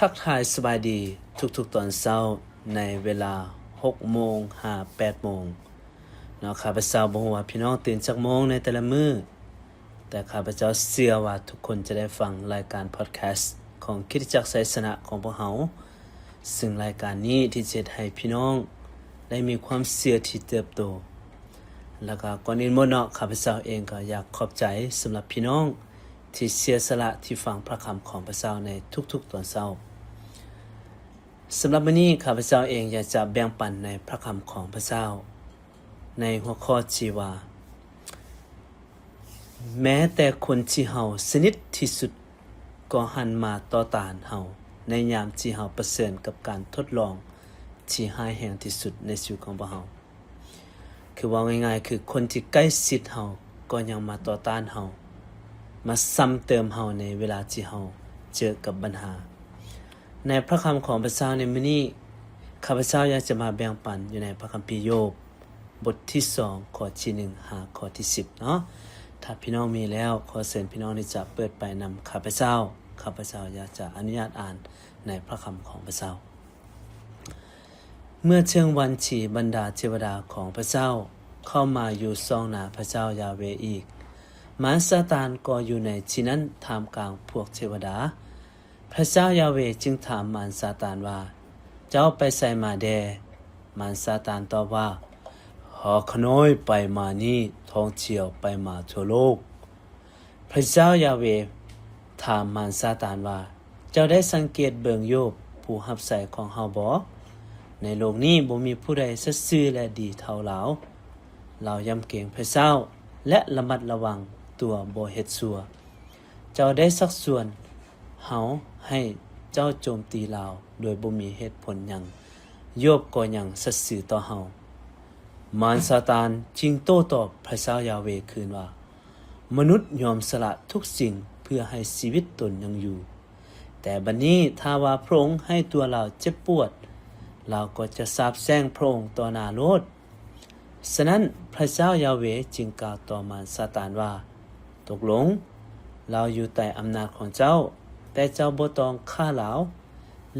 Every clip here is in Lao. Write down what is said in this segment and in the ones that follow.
ທັກທາຍສະບາຍດີທຸກໆຕອນເຊົ້າ ໃນເວລາຫົກໂມງຫາແປດໂມງເນາະ. ຂ້າພະເຈົ້າບໍ່ຮູ້ວ່າພີ່ນ້ອງຕື່ນຈັກໂມງໃນແຕ່ລະມື້, ແຕ່ຂ້າພະເຈົ້າເຊື່ອວ່າທຸກຄົນຈະໄດ້ຟັງລາຍການພອດແຄສຂອງຄຣິສຕະຈັກໄຊຊະນະຂອງພວກເຮົາ, ຊຶ່ງລາຍການນີ້ທີ່ຈະເຮັດໃຫ້ພີ່ນ້ອງໄດ້ມີຄວາມເຊື່ອທີ່ເຕີບໂຕ. ແລ້ວກໍກ່ອນອື່ນໝົດເນາະ, ຂ້າພະເຈົ້າເອງກໍຢາກຂອບໃຈສຳລັບພີ່ນ້ອງ ທີ່ເສຍສະຫຼະທີ່ຟັງພະຄຳຂອງພະເຈົ້າໃນທຸກໆຕອນເຊົ້າ. ສຳລັບມື້ນີ້ ຂ້າພະເຈົ້າເອງຢາກຈະແບ່ງປັນໃນພະຄຳຂອງພະເຈົ້າ ໃນຫົວຂໍ້ທີ່ວ່າ ແມ້ແຕ່ຄົນທີ່ເຮົາສະໜິດທີ່ສຸດ ກໍຫັນມາຕໍ່ຕ້ານເຮົາ ໃນຍາມທີ່ເຮົາປະເຊີນກັບການທົດລອງທີ່ຮ້າຍແຮງທີ່ສຸດໃນຊີວິດຂອງພວກເຮົາ. ຄືເວົ້າງ່າຍໆ ຄືຄົນທີ່ໃກ້ຊິດເຮົາກໍຍັງມາຕໍ່ຕ້ານເຮົາ, ມາຊ້ຳເຕີມເຮົາໃນເວລາທີ່ເຮົາເຈີກັບບັນຫາ. ໃນພະຄຳຂອງພະເຈົ້າໃນມື້ນີ້ ຂ້າພະເຈົ້າຢາກຈະມາແບ່ງປັນຢູ່ໃນພະຄຳພີໂຢບ ບົດທີສອງ ຂໍ້ທີໜຶ່ງຫາຂໍ້ທີສິບເນາະ. ຖ້າພີ່ນ້ອງມີແລ້ວ, ຂໍເຊີນພີ່ນ້ອງທີ່ຈະເປີດໄປນຳຂ້າພະເຈົ້າ. ຂ້າພະເຈົ້າຢາກຈະອະນຸຍາດອ່ານໃນພະຄຳຂອງພະເຈົ້າ. ເມື່ອເຖິງວັນທີ່ບັນດາເທວະດາຂອງພະເຈົ້າເຂົ້າມາຢູ່ຊ່ອງໜ້າພະເຈົ້າຢາເວອີກ, ມານຊາຕານກໍຢູ່ໃນທີ່ນັ້ນທ່າມກາງພວກເທວະດາ. ພະເຈົ້າຢາເວຈຶ່ງຖາມມານຊາຕານວ່າ, ເຈົ້າໄປໃສມາແດ່? ມານຊາຕານຕອບວ່າ, ຂ້າຂະນ້ອຍໄປມານີ້, ທ່ອງທ່ຽວໄປມາທົ່ວໂລກ. ພະເຈົ້າຢາເວຖາມມານຊາຕານວ່າ, ເຈົ້າໄດ້ສັງເກດເບິ່ງໂຢບ ຜູ້ຮັບໃຊ້ຂອງເຮົາບໍ່? ໃນໂລກນີ້ບໍ່ມີຜູ້ໃດສັດຊື່ ແລະ ດີເທົ່າລາວ. ລາວຢຳເກງພະເຈົ້າ ແລະ ລະມັດລະວັງຕົວບໍ່ເຮັດຊົ່ວ. ເຈົ້າໄດ້ຊັກຊວນເຮົາໃຫ້ເຈົ້າໂຈມຕີລາວໂດຍບໍ່ມີເຫດຜົນຫຍັງ, ໂຢບກໍຍັງສັດຊື່ຕໍ່ເຮົາ. ມານຊາຕານຈຶ່ງໂຕ້ຕອບພະເຈົ້າຢາເວຄືນວ່າ, ມະນຸດຍອມສະຫຼະທຸກສິ່ງເພື່ອໃຫ້ຊີວິດຕົນຍັງຢູ່. ແຕ່ບັດນີ້ຖ້າວ່າພະອົງໃຫ້ຕົວລາວເຈັບປວດ, ລາວກໍຈະສາບແຊ່ງພະອົງຕໍ່ໜ້າໂລດ. ສະນັ້ນ ພະເຈົ້າຢາເວຈຶ່ງກ່າວຕໍ່ມານຊາຕານວ່າ, ຕົກລົງ, ລາວຢູ່ໃຕ້ອຳນາດຂອງເຈົ້າ, ແຕ່ເຈົ້າບໍ່ຕ້ອງຂ້າລາວ.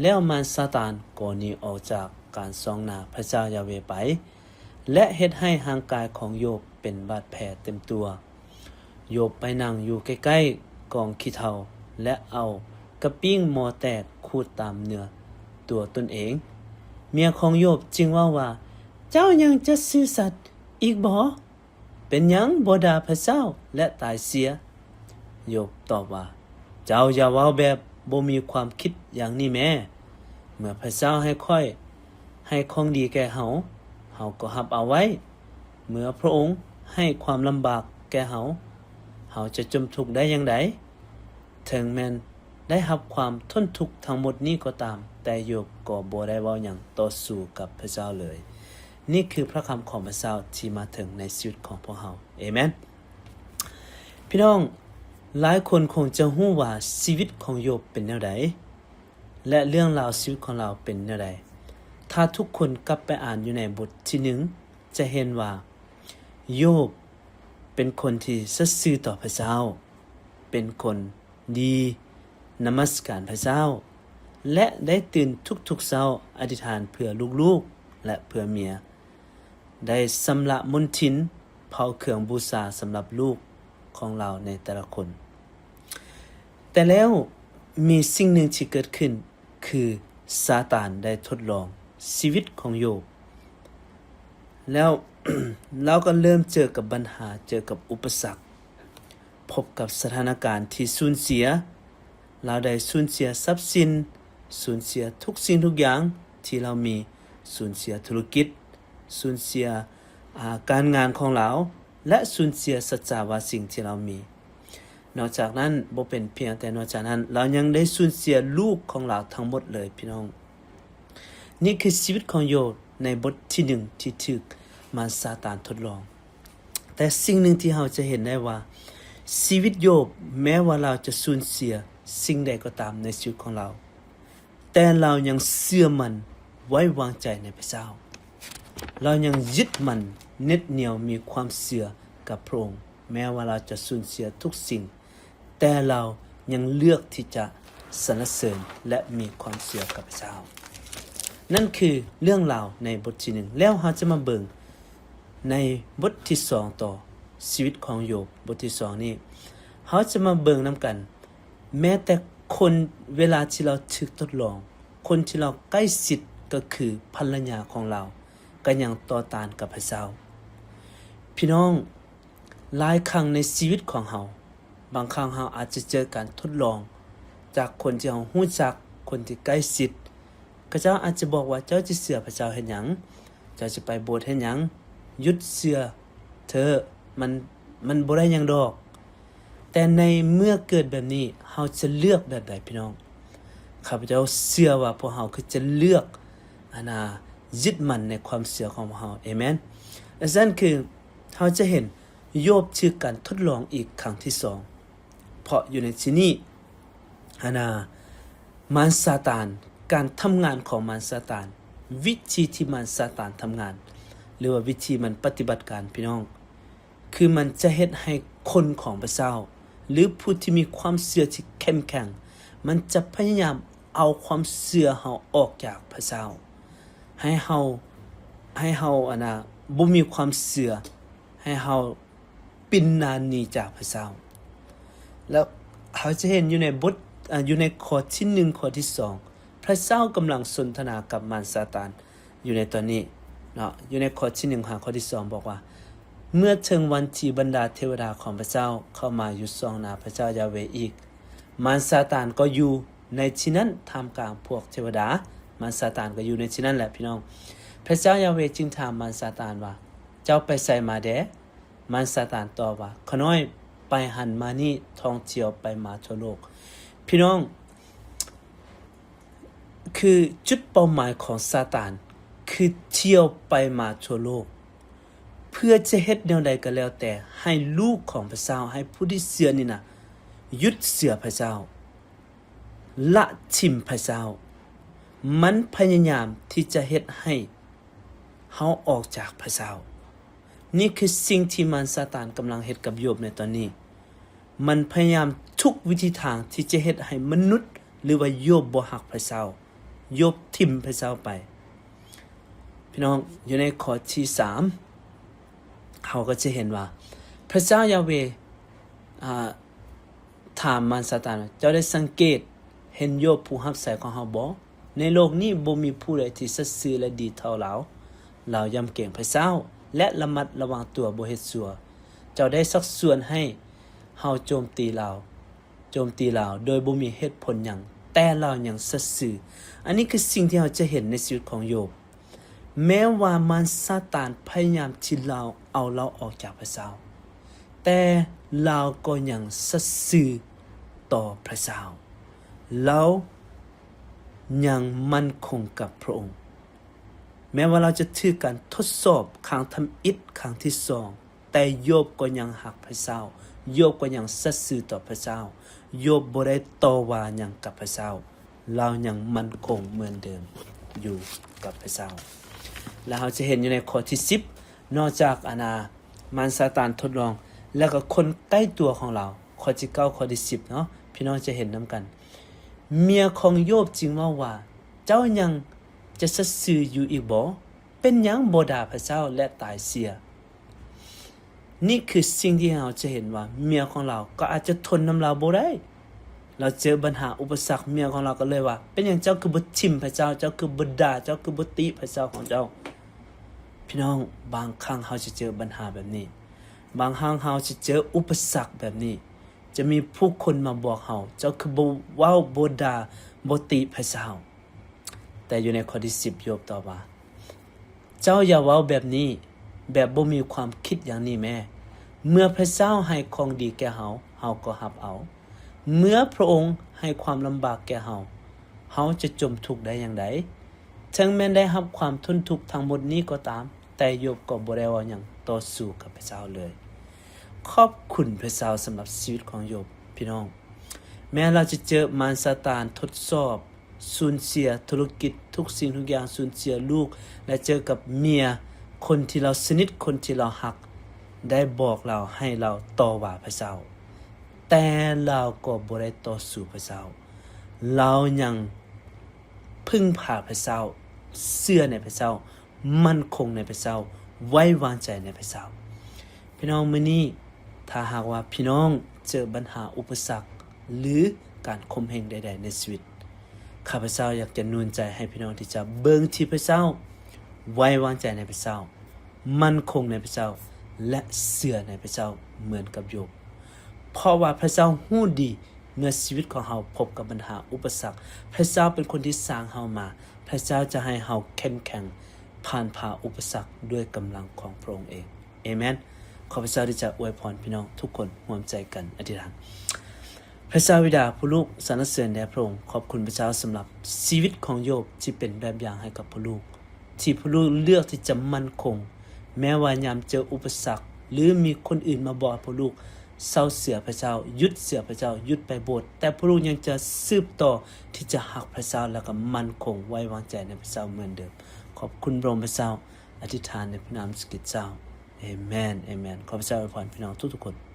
ແລ້ວມານຊາຕານກໍໜີອອກຈາກການສ່ອງໜ້າພະເຈົ້າຢາເວໄປ ແລະ ເຮັດໃຫ້ຮ່າງກາຍຂອງໂຢບເປັນບາດແຜເຕັມຕົວ. ໂຢບໄປນັ່ງຢູ່ໃກ້ໆກອງຂີ້ເຖົ້າ ແລະ ເອົາກະປີ້ງໝໍ້ແຕກຂູດຕາມເນື້ອຕົວຕົນເອງ. ເມຍຂອງໂຢບຈຶ່ງເວົ້າວ່າ, ເຈົ້າຍັງຈະຊື່ສັດອີກບໍ? ເປັນຫຍັງບໍ່ດ່າພະເຈົ້າ ແລະ ຕາຍເສຍ? ໂຢບຕອບວ່າ, ເຈົ້າຢ່າເວົ້າແບບບໍ່ມີຄວາມຄິດຢ່າງນີ້ແມ້. ເມື່ອພະເຈົ້າໃຫ້ຂ້ອຍ, ໃຫ້ຂອງດີແກ່ເຮົາ, ເຮົາກໍຮັບເອົາໄວ້. ເມື່ອພະອົງໃຫ້ຄວາມລຳບາກແກ່ເຮົາ, ເຮົາຈະຈົມທຸກໄດ້ຢ່າງໃດ? ເຖິງແມ່ນໄດ້ຮັບຄວາມທົນທຸກທັງໝົດນີ້ກໍຕາມ, ແຕ່ໂຢບກໍບໍ່ໄດ້ເວົ້າຫຍັງຕໍ່ສູ້ກັບພະເຈົ້າເລີຍ. ນີ້ຄືພະຄຳຂອງພະເຈົ້າທີ່ມາເຖິງໃນຊີວິດຂອງພວກເຮົາ. ເອເມນ. ພີ່ນ້ອງ, ຫຼາຍຄົນຄົງຈະຮູ້ວ່າຊີວິດຂອງໂຢບເປັນແນວໃດ ແລະ ເລື່ອງລາວຊີວິດຂອງລາວເປັນແນວໃດ. ຖ້າທຸກຄົນກັບໄປອ່ານຢູ່ໃນບົດທີໜຶ່ງ ຈະເຫັນວ່າໂຢບເປັນຄົນທີ່ສັດຊື່ຕໍ່ພະເຈົ້າ, ເປັນຄົນດີ, ນະມັດສະການພະເຈົ້າ ແລະ ໄດ້ຕື່ນທຸກໆເຊົ້າອະທິຖານເພື່ອລູກໆ ແລະ ເພື່ອເມຍ, ໄດ້ຊຳລະມົນທິນ, ເຜົາເຄື່ອງບູຊາສຳລັບລູກຂອງລາວໃນແຕ່ລະຄົນ. ແຕ່ແລ້ວມີສິ່ງໜຶ່ງທີ່ເກີດຂຶ້ນ, ຄືຊາຕານໄດ້ທົດລອງຊີວິດຂອງໂຢບ. ແລ້ວ ລາວກໍເລີ່ມເຈີກັບບັນຫາ, ເຈີກັບອຸປະສັກ, ພົບກັບສະຖານະການທີ່ສູນເສຍ. ລາວໄດ້ສູນເສຍຊັບສິນ, ສູນເສຍທຸກສິ່ງທຸກຢ່າງທີ່ລາວມີ, ສູນເສຍທຸລະກິດ, ສູນເສຍ, ອາ, ການງານຂອງລາວ ແລະ ສູນເສຍສັດຈາວາສິ່ງທີ່ລາວມີ. ນອກຈາກນັ້ນ, ບໍ່ເປັນພຽງແຕ່ນອກຈາກນັ້ນ, ລາວຍັງໄດ້ສູນເສຍລູກຂອງລາວທັງໝົດເລີຍ, ພີ່ນ້ອງ. ນີ້ຄືຊີວິດຂອງໂຢບໃນບົດທີໜຶ່ງທີ່ຖືກມານຊາຕານທົດລອງ. ແຕ່ສິ່ງໜຶ່ງທີ່ເຮົາຈະເຫັນໄດ້ວ່າ, ຊີວິດໂຢບ, ແມ້ວ່າລາວຈະສູນເສຍສິ່ງໃດກໍຕາມໃນຊີວິດຂອງລາວ, ແຕ່ລາວຍັງເຊື່ອໝັ້ນໄວ້ວາງໃຈໃນພະເຈົ້າ. ລາວຍັງຍຶດໝັ້ນເໜັດໜຽວ, ມີຄວາມເຊື່ອກັບພະອົງ. ແມ້ວ່າລາວຈະສູນເສຍທຸກສິ່ງ, ແຕ່ລາວຍັງເລືອກທີ່ຈະ ສັນລະເສີນ ແລະ ມີຄວາມເຊື່ອກັບພະເຈົ້າ. ນັ້ນຄືເລື່ອງລາວໃນບົດທີໜຶ່ງ. ແລ້ວເຮົາຈະມາເບິ່ງໃນບົດທີສອງຕໍ່ ຊີວິດຂອງໂຢບ ບົດທີສອງນີ້ ເຮົາຈະມາເບິ່ງນຳກັນ ແມ້ແຕ່ຄົນ ເວລາທີ່ລາວຖືກທົດລອງ ຄົນທີ່ລາວໃກ້ຊິດກໍຄືພັນລະຍາຂອງລາວ ກໍຍັງຕໍ່ຕ້ານກັບພະເຈົ້າ. ພີ່ນ້ອງ, ຫຼາຍຄັ້ງໃນຊີວິດຂອງເຮົາ ບາງຄັ້ງເຮົາອາດຈະເຈີການທົດລອງຈາກຄົນທີ່ເຮົາຮູ້ຈັກ, ຄົນທີ່ໃກ້ຊິດ. ເຂົາເຈົ້າອາດຈະບອກວ່າ, ເຈົ້າຈະເຊື່ອພະເຈົ້າເຮັດຫຍັງ? ເຈົ້າຈະໄປໂບດເຮັດຫຍັງ? ຢຸດເຊື່ອເທີະ, ມັນ, ມັນບໍ່ໄດ້ຫຍັງດອກ. ແຕ່ໃນເມື່ອເກີດແບບນີ້ ເຮົາຈະເລືອກແບບໃດ ພີ່ນ້ອງ? ຂ້າພະເຈົ້າເຊື່ອວ່າພວກເຮົາຄືຈະເລືອກ ອັນນ່າ ຍຶດໝັ້ນໃນຄວາມເຊື່ອຂອງພວກເຮົາ. ເອເມນ. ອັນຊັ້ນຄືເຮົາຈະເຫັນໂຢບຖືກການທົດລອງອີກຄັ້ງທີສອງ ເພາະຢູ່ໃນທີ່ນີ້ ອັນນ່າ ມານຊາຕານ, ການທຳງານຂອງມານຊາຕານ, ວິທີທີ່ມານຊາຕານທຳງານ ຫຼືວ່າວິທີມັນປະຕິບັດການ ພີ່ນ້ອງ, ຄືມັນຈະເຮັດໃຫ້ຄົນຂອງພະເຈົ້າ ຫຼືຜູ້ທີ່ມີຄວາມເຊື່ອທີ່ເຂັ້ມແຂງ ມັນຈະພະຍາຍາມເອົາຄວາມເຊື່ອເຮົາອອກຈາກພະເຈົ້າ ໃຫ້ເຮົາ, ໃຫ້ເຮົາ ອັນນ່າ ບໍ່ມີຄວາມເຊື່ອ, ໃຫ້ເຮົາປິ່ນໜ້າໜີຈາກພະເຈົ້າ. ແລ້ວເຮົາຈະເຫັນຢູ່ໃນບົດ, ອາ, ຢູ່ໃນຂໍ້ທີໜຶ່ງ ຂໍ້ທີສອງ ພະເຈົ້າກຳລັງສົນທະນາກັບມານຊາຕານ ຢູ່ໃນຕອນນີ້ເນາະ, ຢູ່ໃນຂໍ້ທີໜຶ່ງຫາຂໍ້ທີສອງ ບອກວ່າ, ເມື່ອເຖິງວັນທີ່ບັນດາເທວະດາຂອງພະເຈົ້າເຂົ້າມາຢູ່ສ່ອງໜ້າພະເຈົ້າຢາເວອີກ, ມານຊາຕານກໍຢູ່ໃນທີ່ນັ້ນ ທ່າມກາງພວກເທວະດາ, ມານຊາຕານກໍຢູ່ໃນທີ່ນັ້ນແຫຼະ ພີ່ນ້ອງ. ພະເຈົ້າຢາເວຈຶ່ງຖາມມານຊາຕານວ່າ, ເຈົ້າໄປໃສມາແດ່? ມານຊາຕານຕອບວ່າ, ຂ້ານ້ອຍໄປຫັ້ນມານີ້, ທ່ອງທ່ຽວໄປມາທົ່ວໂລກ. ພີ່ນ້ອງ, ຄືຈຸດເປົ້າໝາຍຂອງຊາຕານ ຄືທ່ຽວໄປມາທົ່ວໂລກ ເພື່ອຈະເຮັດແນວໃດກໍແລ້ວແຕ່ ໃຫ້ລູກຂອງພະເຈົ້າ, ໃຫ້ຜູ້ທີ່ເຊື່ອນີ້ນະ ຢຸດເຊື່ອພະເຈົ້າ, ລະຖິ້ມພະເຈົ້າ. ມັນພະຍາຍາມທີ່ຈະເຮັດໃຫ້ເຮົາອອກຈາກພະເຈົ້າ. ນີ້ຄືສິ່ງທີ່ມານຊາຕານກຳລັງເຮັດກັບໂຢບໃນຕອນນີ້. ມັນພະຍາຍາມທຸກວິທີທາງທີ່ຈະເຮັດໃຫ້ມະນຸດ ຫຼືວ່າໂຢບບໍ່ຮັກພະເຈົ້າ, ໂຢບຖິ້ມພະເຈົ້າໄປ. ພີ່ນ້ອງ, ຢູ່ໃນຂໍ້ທີສາມ ເຮົາກໍຈະເຫັນວ່າ ພະເຈົ້າຢາເວ, ອາ, ຖາມມານຊາຕານວ່າ, ເຈົ້າໄດ້ສັງເກດເຫັນໂຢບຜູ້ຮັບໃຊ້ຂອງເຮົາບໍ່? ໃນໂລກນີ້ບໍ່ມີຜູ້ໃດທີ່ສັດຊື່ ແລະ ດີເທົ່າລາວ. ລາວຢຳເກງພະເຈົ້າ ແລະ ລະມັດລະວັງຕົວບໍ່ເຮັດຊົ່ວ. ເຈົ້າໄດ້ຊັກຊວນໃຫ້ເຮົາໂຈມຕີລາວ, ໂຈມຕີລາວໂດຍບໍ່ມີເຫດຜົນຫຍັງ, ແຕ່ລາວຍັງສັດຊື່. ອັນນີ້ຄືສິ່ງທີ່ເຮົາຈະເຫັນໃນຊີວິດຂອງໂຢບ. ແມ້ວ່າມານຊາຕານພະຍາຍາມທີ່ລາວເອົາລາວອອກຈາກພະເຈົ້າ, ແຕ່ລາວກໍຍັງສັດຊື່ຕໍ່ພະເຈົ້າ. ລາວຍັງໝັ້ນຄົງກັບພະອົງ. ແມ້ວ່າລາວຈະຖືກການທົດສອບຄັ້ງທຳອິດ, ຄັ້ງທີສອງ, ແຕ່ໂຢບກໍຍັງຮັກພະເຈົ້າ, ໂຢບກໍຍັງສັດຊື່ຕໍ່ພະເຈົ້າ, ໂຢບບໍ່ໄດ້ຕໍ່ວ່າຫຍັງກັບພະເຈົ້າ, ລາວຍັງໝັ້ນຄົງເໝືອນເດີມຢູ່ກັບພະເຈົ້າ. ແລະ ເຮົາຈະເຫັນຢູ່ໃນຂໍ້ທີສິບ, ນອກຈາກ ອັນນ່າ ມານຊາຕານທົດລອງ ແລະ ກໍຄົນໃກ້ຕົວຂອງລາວ, ຂໍ້ທີເກົ້າ ຂໍ້ທີສິບເນາະ, ພີ່ນ້ອງຈະເຫັນນຳກັນ. ເມຍຂອງໂຢບຈຶ່ງເວົ້າວ່າ, ເຈົ້າຍັງຈະສັດຊື່ຢູ່ອີກບໍ່? ເປັນຫຍັງບໍ່ດ່າພະເຈົ້າ ແລະ ຕາຍເສຍ? ນີ້ຄືສິ່ງທີ່ເຮົາຈະເຫັນວ່າເມຍຂອງລາວກໍອາດຈະທົນນຳລາວບໍ່ໄດ້. ລາວເຈີບັນຫາອຸປະສັກ, ເມຍຂອງລາວກໍເລີຍວ່າ, ເປັນຫຍັງເຈົ້າຄືບໍ່ຖິ້ມພະເຈົ້າ? ເຈົ້າຄືບໍ່ດ່າ? ເຈົ້າຄືບໍ່ຕິພະເຈົ້າຂອງເຈົ້າ? ພີ່ນ້ອງ, ບາງຄັ້ງເຮົາຈະເຈີບັນຫາແບບນີ້. ບາງຄັ້ງເຮົາຈະເຈີອຸປະສັກແບບນີ້. ຈະມີຜູ້ຄົນມາບອກເຮົາ, ເຈົ້າຄືບໍ່ເວົ້າ, ບໍ່ດ່າ, ບໍ່ຕິພະເຈົ້າ? ແຕ່ຢູ່ໃນຂໍ້ທີສິບ ໂຢບຕອບວ່າ, ເຈົ້າຢ່າເວົ້າແບບນີ້, ແບບບໍ່ມີຄວາມຄິດຢ່າງນີ້ແມ້. ເມື່ອພະເຈົ້າໃຫ້ຂອງດີແກ່ເຮົາ, ເຮົາກໍຮັບເອົາ. ເມື່ອພະອົງໃຫ້ຄວາມລຳບາກແກ່ເຮົາ, ເຮົາຈະຈົມທຸກໄດ້ຢ່າງໃດ? ເຖິງແມ່ນໄດ້ຮັບຄວາມທົນທຸກທັງໝົດນີ້ກໍຕາມ, ແຕ່ໂຢບກໍບໍ່ໄດ້ເວົ້າຫຍັງຕໍ່ສູ້ກັບພະເຈົ້າເລີຍ. ຂອບຄຸນພະເຈົ້າສຳລັບຊີວິດຂອງໂຢບ, ພີ່ນ້ອງ. ແມ້ລາວຈະເຈີມານຊາຕານທົດສອບ, ສູນເສຍທຸລະກິດ, ທຸກສິ່ງທຸກຢ່າງ, ສູນເສຍລູກ ແລະ ເຈີກັບເມຍ, ຄົນທີ່ລາວສະໜິດ, ຄົນທີ່ລາວຮັກ, ໄດ້ບອກລາວໃຫ້ລາວຕໍ່ວ່າພະເຈົ້າ, ແຕ່ລາວກໍບໍ່ໄດ້ຕໍ່ສູ້ພະເຈົ້າ. ລາວຍັງເພິ່ງພາພະເຈົ້າ, ເຊື່ອໃນພະເຈົ້າ, ໝັ້ນຄົງໃນພະເຈົ້າ, ໄວ້ວາງໃຈໃນພະເຈົ້າ. ພີ່ນ້ອງ, ມື້ນີ້ຖ້າຫາກວ່າພີ່ນ້ອງເຈີບັນຫາອຸປະສັກ ຫຼື ການຂົ່ມເຫງໃດໆໃນຊີວິດ, ຂ້າພະເຈົ້າຢາກຈະໜູນໃຈໃຫ້ພີ່ນ້ອງທີ່ຈະເບິ່ງທີ່ພະເຈົ້າ, ໄວ້ວາງໃຈໃນພະເຈົ້າ, ໝັ້ນຄົງໃນພະເຈົ້າ ແລະ ເຊື່ອໃນພະເຈົ້າເໝືອນກັບໂຢບ. ເພາະວ່າພະເຈົ້າຮູ້ດີ ເມື່ອຊີວິດຂອງເຮົາພົບກັບບັນຫາອຸປະສັກ, ພະເຈົ້າເປັນຄົນທີ່ສ້າງເຮົາມາ, ພະເຈົ້າຈະໃຫ້ເຮົາເຂັ້ມແຂງຜ່ານຜ່າອຸປະສັກດ້ວຍກຳລັງຂອງພະອົງເອງ. ເອເມນ. ຂໍພະເຈົ້າທີ່ຈະອວຍພອນພີ່ນ້ອງທຸກຄົນ. ຮ່ວມໃຈກັນອະທິຖານ. ພະເຈົ້າບິດາ, ພວກລູກສັນລະເສີນແດ່ພະອົງ. ຂອບຄຸນພະເຈົ້າສຳລັບຊີວິດຂອງໂຢບທີ່ເປັນແບບຢ່າງໃຫ້ກັບພວກລູກ, ທີ່ພວກລູກເລືອກທີ່ຈະໝັ້ນຄົງ ແມ້ວ່າຍາມເຈີອຸປະສັກ ຫຼື ມີຄົນອື່ນມາບອກໃຫ້ພວກລູກເຊົາເຊື່ອພະເຈົ້າ, ຢຸດເຊື່ອພະເຈົ້າ, ຢຸດໄປໂບດ, ແຕ່ພວກລູກຍັງຈະສືບຕໍ່ທີ່ຈະຮັກພະເຈົ້າ ແລະ ກໍໝັ້ນຄົງໄວ້ວາງໃຈໃນພະເຈົ້າເໝືອນເດີມ. ຂອບຄຸນພະອົງພະເຈົ້າ. ອະທິຖານໃນພະນາມເຢຊູຄຣິດເຈົ້າ. ເອເມນ, ເອເມນ. ຂໍພະເຈົ້າອວຍພອນພີ່ນ້ອງທຸກໆຄົນ.